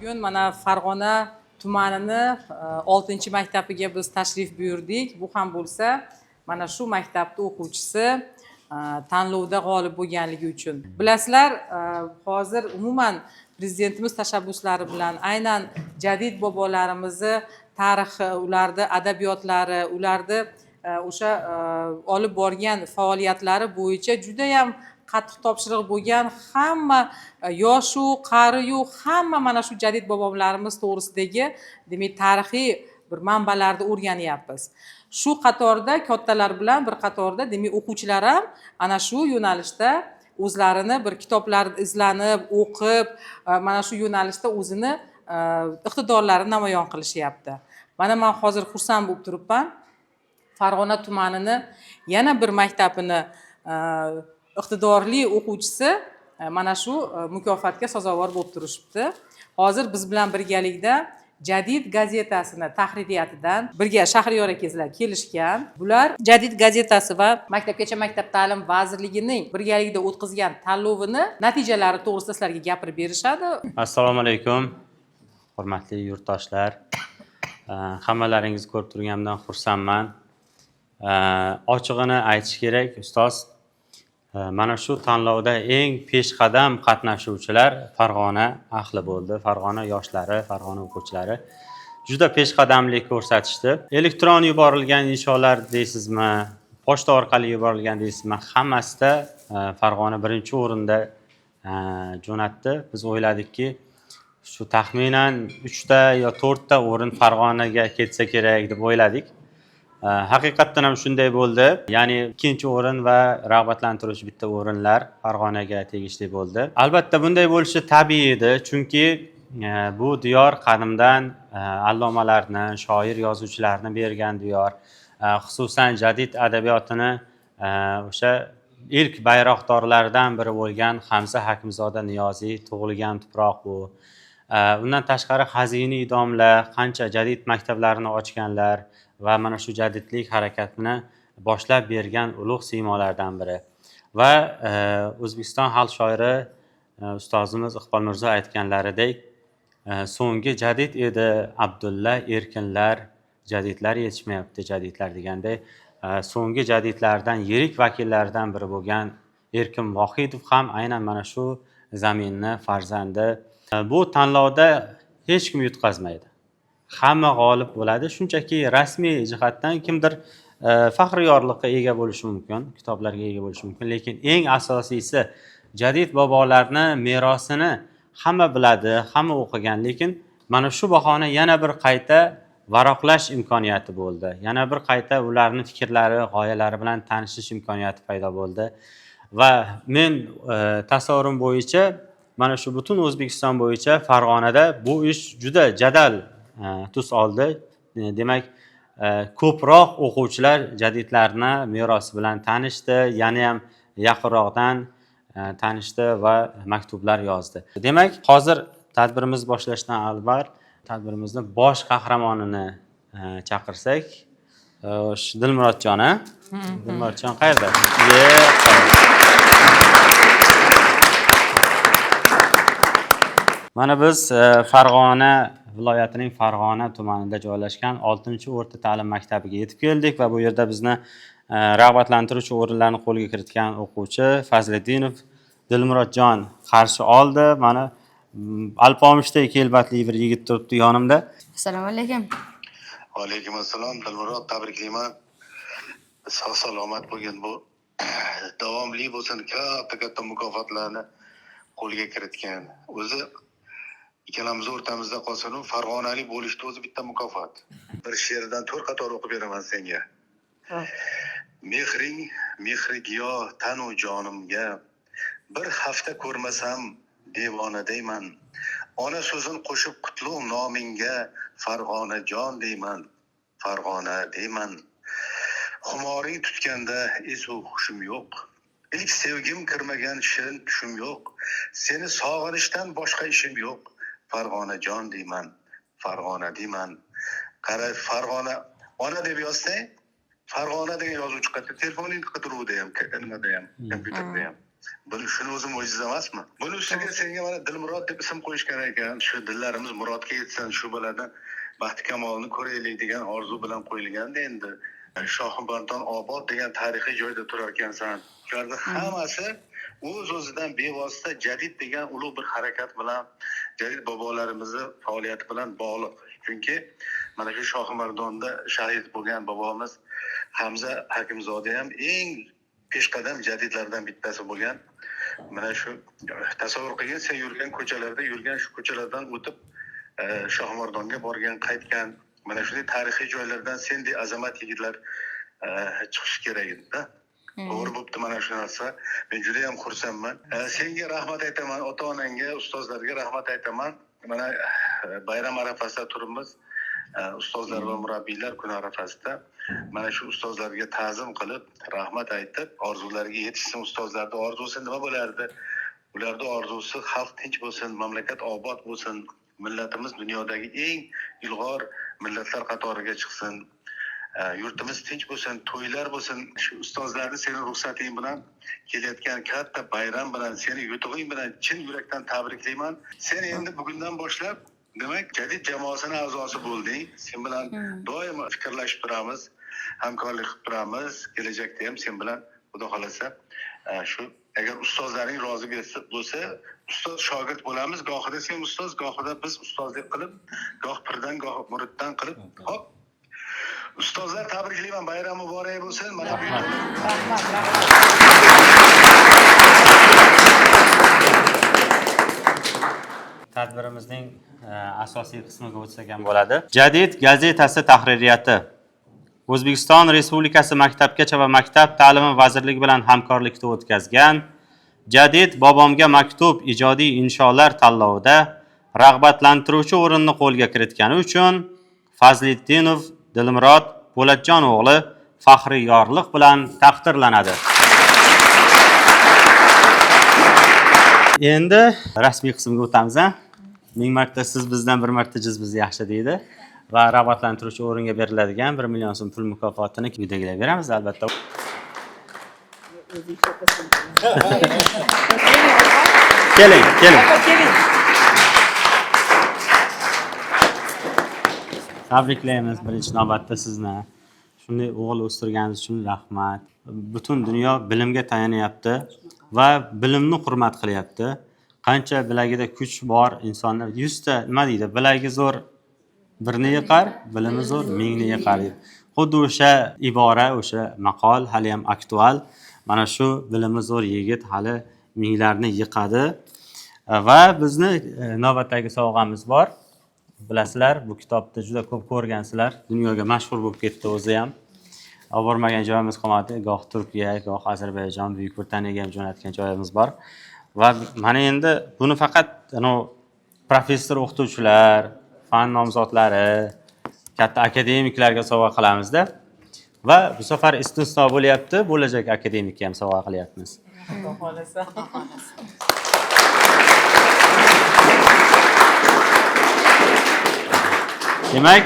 Bugun mana Farg'ona tumanini 6 maktabiga biz tashrif buyurdik. Bu ham bo'lsa mana shu maktabni o'quvchisi tanlovda g'olib bo'lganligi uchun. Bilasizlar, hozir umuman prezidentimiz tashabbuslari bilan aynan jadid bobolarimizni tarixi, ularni adabiyotlari, ularni o'sha olib borgan faoliyatlari bo'yicha judayam qattiq topshiriq bo'lgan. Hamma yoshu qariyu hamma mana shu jadid bobomlarimiz to'g'risidagi, demak, tarixiy bir manbalarni o'rganyapmiz. Shu qatorda kattalar bilan bir qatorda, demak, o'quvchilar ham ana shu yo'nalishda o'zlarini bir kitoblar izlanib o'qib, mana shu yo'nalishda o'zini iqtidorlarini namoyon qilishyapti. Mana man hozir xursand bo'lib turibman. Farg'ona tumanini yana bir maktabini iqtidorli o'quvchisi mana shu mukofotga sazovor bo'lib turishibdi. Hozir biz bilan birgalikda Jadid gazetasini tahririyatidan birga Shahriyor akangizlar kelishgan. Bular Jadid gazetasi va Maktabgacha maktab ta'lim vazirligining birgalikda o'tkazgan tanlovini natijalari to'g'risida sizlarga gapirib berishadi. Assalomu alaykum, hurmatli yurtdoshlar. Hammalaringizni ko'rib turganimdan xursandman. Ochig'ini aytish kerak, ustoz, mana shu tanlovda eng peshqadam qatnashuvchilar Farg'ona ahli bo'ldi. Farg'ona yoshlari, Farg'ona o'quvchilari juda peshqadamlik ko'rsatishdi. Elektron yuborilgan insholar deysizmi, pochta orqali yuborilgan deysizmi, hammasida Farg'ona birinchi o'rinda jo'natdi. Biz o'yladikki, shu taxminan 3 ta yo 4 ta o'rin Farg'onaga ketsa kerak deb o'yladik. Haqiqatdan ham shunday bo'ldi. Ya'ni ikkinchi o'rin va rag'batlantiruvchi bitta o'rinlar Farg'onaga tegishli bo'ldi. Albatta bunday bo'lishi tabiiy edi, chunki bu diyor qadimdan allomalarni, shoir yozuvchilarni bergan diyor. Xususan jadid adabiyotini o'sha ilk bayroqdorlaridan biri bo'lgan Hamza Hakimzoda Niyoziy tug'ilgan tuproq bu. Undan tashqari xazina domla qancha jadid maktablarini ochganlar va mana shu jadidlik harakatini boshlab bergan ulug' siymolardan biri. Va O'zbekiston xalq shoiri ustozimiz Iqbol Mirzo aytganlaridek, so'nggi jadid edi Abdulla Erkinlar, jadidlar yetishmayapti jadidlar deganday, so'nggi jadidlardan yirik vakillardan biri bo'lgan Erkin Vohidov ham aynan mana shu zaminni farzandi. Bu tanlovda hech kim yutqazmaydi. Hamma g'olib bo'ladi. Shunchaki rasmiy jihatdan kimdir faxriy yorliqqa ega bo'lishi mumkin, kitoblarga ega bo'lishi mumkin, lekin eng asosiysi jadid bobolarni merosini hamma biladi, hamma o'qigan, lekin mana shu bahona yana bir qayta varaqlash imkoniyati bo'ldi. Yana bir qayta ularning fikrlari, g'oyalari bilan tanishish imkoniyati paydo bo'ldi. Va men tasavvurim bo'yicha mana shu butun O'zbekiston bo'yicha Farg'onada bu ish juda jadal tus oldi. Demak, ko'proq o'quvchilar jadidlarni merosi bilan tanishdi, yana ham yaqinroqdan tanishdi va maktublar yozdi. Demak, hozir tadbirimiz boshlashdan avval tadbirimizni bosh qahramonini chaqirsak, shu Dilmurodjon, a? Dilmurodjon qayerda? Mana biz Farg'ona viloyatining Farg'ona tumanida joylashgan 6-o'rta ta'lim maktabiga yetib keldik va bu yerda bizni rag'batlantiruvchi o'rinlarni qo'lga kiritgan o'quvchi Fazliddinov Dilmurodjon qarshi oldi. Mana alpomishdek kelbatli bir yigit turibdi yonimda. Assalomu alaykum. Va alaykum assalom, Dilmurod, tabriklayman. Sog' salomat bo'lgin, bu davomli bo'lsin, katta katta mukofotlarni qo'lga kiritgan. O'zi ikkalamiz o'rtamizda qolsin, u farg'onalik bo'lishni o'zi bitta mukofot. Bir she'rdan 4 qator o'qib beraman senga. Mehring mehri giyo tanu jonimga, bir hafta ko'rmasam devona deyman. Ona so'zin qo'shib qutlug' nomingga, Farg'ona jon deyman, Farg'ona deyman. Xumoring tutganda esu hushim yo'q. İlk sevgim kirmagan shirin tushim yo'q. Seni sog'inishdan boshqa ishim yo'q. Farg'ona jon deyman, Farg'ona deyman. Qara, Farg'ona ona deb yozsang, Farg'ona degan yozuv chiqadi. Telefoning qidiruvda ham, nimada ham, kompyuterda ham. Buni shuni o'zi mo'jiza emasmi? Buni ustiga senga mana Dilmurod deb ism qo'yishgan ekan. Shu dillarimiz murodga yetsin, shu boladan baxti kamolini ko'raylik degan orzu bilan qo'yilganda endi. Shohimardon obod degan tarixiy joyda turar ekansan. Shularni hammasi o'z o'zidan bevosita jadid degan ulug' bir harakat bilan, jadid bobolarimizni faoliyati bilan bog'liq. Chunki mana shu Shohimardonda shahid bo'lgan bobomiz Hamza Hakimzoda ham eng peshqadam jadidlardan bittasi bo'lgan. Mana shu tasavvur qilgin, sen yurgan ko'chalarda yurgan, shu ko'chalardan o'tib Shohimardonga borgan, qaytgan, mana shunday tarixiy joylardan sendek azamat yigitlar chiqishi kerak edi-da. To'g'ri bo'pti mana shu narsa. Men juda ham xursandman. Senga rahmat aytaman, ota-onangga, ustozlarga rahmat aytaman. Mana bayram arafasida turibmiz. Ustozlar va murabbiylar kuni arafasida mana shu ustozlarga ta'zim qilib, rahmat aytib, orzulariga yetishsin. Ustozlarning orzusi nima bo'lardi? Ularning orzusi xalq tinch bo'lsin, mamlakat obod bo'lsin, millatimiz dunyodagi eng ilg'or millatlar qatoriga chiqsin. Yurtimiz tinch bo'lsin, to'ylar bo'lsin. Shu ustozlarni seni ruxsating bilan kelayotgan katta bayram bilan, seni yutug'ing bilan chin yurakdan tabriklayman. Sen endi bugundan boshlab demak jadid jamoasini a'zosi bo'lding. Sen bilan doimo fikrlashib turamiz, hamkorlik qilib turamiz. Kelajakda ham sen bilan xudo xolasa shu agar ustozlaring rozi bo'lsa, ustoz shogird bo'lamiz. Gohida sen ustoz, gohida biz ustozlik qilib, goh pirdan, goh muriddan qilib. Hop. Ustozlar tabriklayman, bayram muborak bo'lsin. Mana bu Rahmat, rahmat. Tadbirimizning asosiy qismiga o'tsak ham bo'ladi. Jadid gazetasi tahririyati O'zbekiston Respublikasi Maktabgacha va maktab ta'limi vazirligi bilan hamkorlikda o'tkazgan Jadid bobomga maktub ijodiy insholar tanlovida rag'batlantiruvchi o'rinni qo'lga kiritgani uchun Fazliddinov Dilmurod Po'latjon o'g'li faxriy yorliq bilan taqdirlanadi. Endi rasmiy qismga o'tamiz, a? Ming marta siz bizdan, bir marta jiz biz yaxshi deydi. Va rag'batlantiruvchi o'ringa beriladigan 1 million so'm pul mukofotini quyidagilar beramiz albatta. Keling, keling. Opa, keling. Tabriklaymiz birinchi navbatda sizni. Shunday o'g'il o'stirganingiz uchun rahmat. Butun dunyo bilimga tayanyapti va bilimni hurmat qilyapti. Qancha bilagida kuch bor insonni 100 ta nima deydi? Bilagi zo'r birni yiqar, bilimi zo'r mingni yiqar deydi. Xuddi o'sha ibora, o'sha maqol hali ham aktual. Mana shu bilimi zo'r yigit hali minglarni yiqadi. Va bizni navbatdagi sovg'amiz bor. Bilasizlar, bu kitobni juda ko'p ko'rgansizlar. Dunyoga mashhur bo'lib ketdi o'zi ham. Olib bormagan joyimiz qolmadi. Goh Turkiya, goh Ozarbayjon, Buyuk Britaniyaga ham jo'natgan joyimiz bor. Va mana endi buni faqat professor o'qituvchilar, fan nomzodlari, katta akademiklarga sovg'a qilamizda. Va bu safar istisno bo'lyapti, bo'lajak akademikka ham sovg'a qilyapmiz. Xudo xolasa. Demak,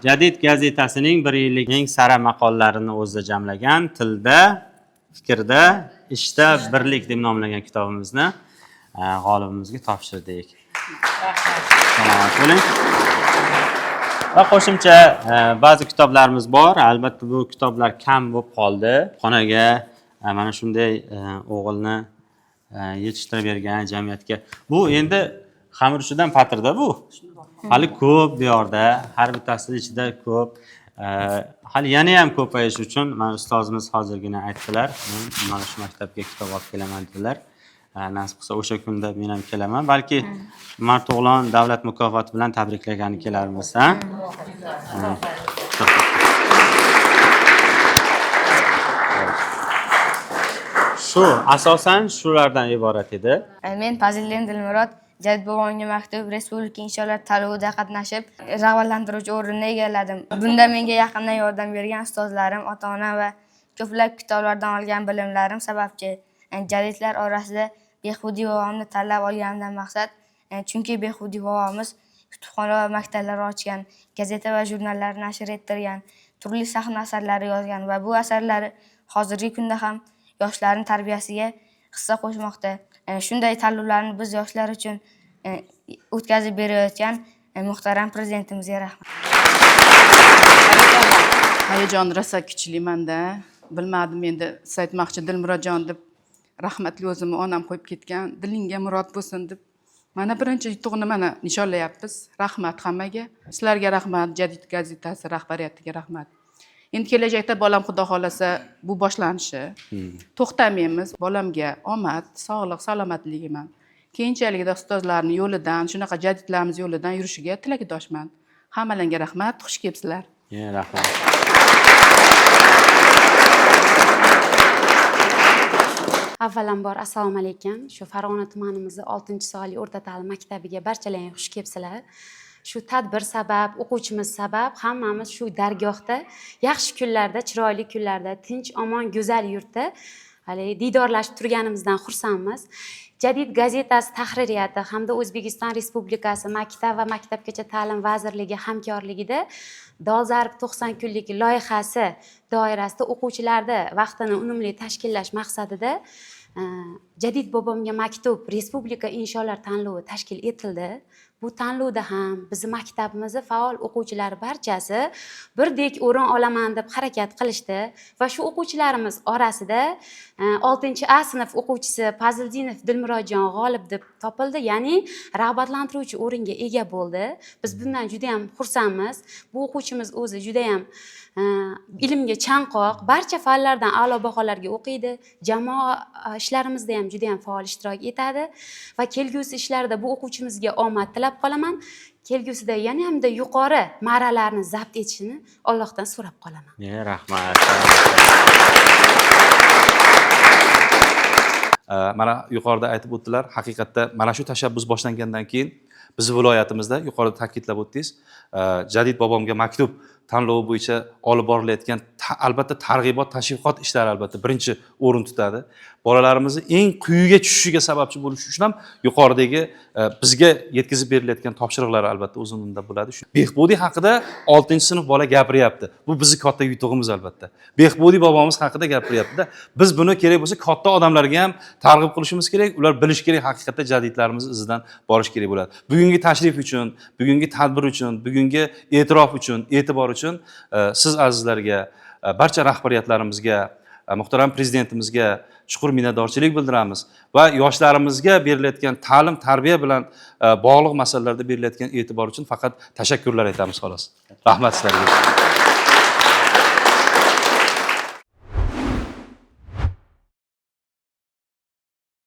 Jadid gazetasining bir yillik eng sara maqolalarini o'zida jamlagan Tilda, fikrda, ishda birlik deb nomlangan kitobimizni g'olibimizga topshirdik. Salomat bo'ling. Va qo'shimcha ba'zi kitoblarimiz bor. Albatta bu kitoblar kam bo'lib qoldi. Xonaga mana shunday o'g'ilni yetishtirib bergan jamiyatga. Bu endi xamir uchidan patirda bu. Hali ko'p bu yerda, har bittasini ichida ko'p. Hali yana ham ko'payish uchun mana ustozimiz hozirgina aytdilar, men mana shu maktabga kitob olib kelaman dedilar. Nasib qilsa o'sha kunda men ham kelaman. Balki Mard o'g'lon davlat mukofoti bilan tabriklagani kelarmiz, ha? Shu asosan shulardan iborat edi. Men Fazliddin Dilmurod Jadid bobomga maktub respublika insholar tanlovida qatnashib, rag'batlantiruvchi o'rinni egalladim. Bunda menga yaqindan yordam bergan ustozlarim, ota-onam va ko'plab kitoblardan olgan bilimlarim sababchi. Jadidlar orasida Behbudiy bobomni tanlab olganimdan maqsad, chunki Behbudiy bobomiz kutubxona va maktablar ochgan, gazeta va jurnallar nashr ettirgan, turli sahna asarlari yozgan va bu asarlari hozirgi kunda ham yoshlarning tarbiyasiga hissa qo'shmoqda. Shunday tanlovlarni biz yoshlar uchun o'tkazib berayotgan muhtaram prezidentimizga rahmat. Hayajon rosa kuchli manda. Bilmadim endi, siz aytmoqchi Dilmurodjon deb, rahmatli o'zimni onam qo'yib ketgan, dilingga murod bo'lsin deb. Mana birinchi yutug'ini mana nishonlayapmiz. Rahmat hammaga. Sizlarga rahmat, Jadid gazetasi rahbariyatiga rahmat. Endi kelajakda bolam, xudo xohlasa, bu boshlanishi. To'xtamaymiz. Bolamga omad, sog'lik, salomatligiman. Keyinchalikda ustozlarning yo'lidan, shunaqa jadidlarimiz yo'lidan yurishiga tilakdoshman. Hammalarga rahmat, xush kelibsizlar. Rahmat. Avvalambor assalomu alaykum. Shu Farg'ona tumanimizni 6-sonli o'rta ta'lim maktabiga barchalaring xush kelibsizlar. Shu tadbir sabab, o'quvchimiz sabab hammamiz shu dargohda yaxshi kunlarda, chiroyli kunlarda, tinch, omon, go'zal yurtda haligi diydorlashib turganimizdan xursandmiz. Jadid gazetasi tahririyati hamda O'zbekiston Respublikasi Maktab va maktabgacha ta'lim vazirligi hamkorligida Dolzarb 90 kunlik loyihasi doirasida o'quvchilarni vaqtini unumli tashkillash maqsadida Jadid bobomga maktub respublika insholar tanlovi tashkil etildi. Bu tanlovda ham bizni maktabimizni faol o'quvchilari barchasi birdek o'rin olaman deb harakat qilishdi va shu o'quvchilarimiz orasida 6 A sinf o'quvchisi Fazliddinov Dilmurodjon g'olib deb topildi, ya'ni rag'batlantiruvchi o'ringa ega bo'ldi. Biz bundan juda ham xursandmiz. Bu o'quvchimiz o'zi juda ham ilmga chanqoq, barcha fanlardan a'lo baholarga o'qiydi, jamoa ishlarimizda ham juda ham faol ishtirok etadi va kelgusi ishlarida bu o'quvchimizga omad tilab qolaman. Kelgusida yana hamda yuqori marralarni zabt etishini Allohdan so'rab qolaman. Rahmat. Mana yuqorida aytib o'tdilar, haqiqatda mana shu tashabbus boshlangandan keyin bizni viloyatimizda, yuqorida ta'kidlab o'tdingiz, Jadid bobomga maktub tanlovi bo'yicha olib borilayotgan albatta targ'ibot, tashviqot ishlari albatta birinchi o'rin tutadi. Bolalarimizni eng quyiga tushishiga sababchi bo'lish uchun ham yuqoridagi bizga yetkazib berilayotgan topshiriqlar albatta o'z o'rnida bo'ladi. Shu Behbudiy haqida 6-sinf bola gapiryapti. Bu bizni katta yutug'imiz albatta. Behbudiy bobomiz haqida gapiryapti-da. Biz buni kerak bo'lsa katta odamlarga ham targ'ib qilishimiz kerak, ular bilish kerak, haqiqatda jadidlarimiz izidan borish kerak bo'ladi. Bugungi tashrif uchun, bugungi tadbir uchun, bugungi e'tirof uchun, e'tibor uchun siz azizlarga, barcha rahbariyatlarimizga, muhtaram prezidentimizga chuqur minnatdorchilik bildiramiz va yoshlarimizga berilayotgan ta'lim, tarbiya bilan bog'liq masalalarda berilayotgan e'tibor uchun faqat tashakkurlar aytamiz xolos. Rahmat sizlarga.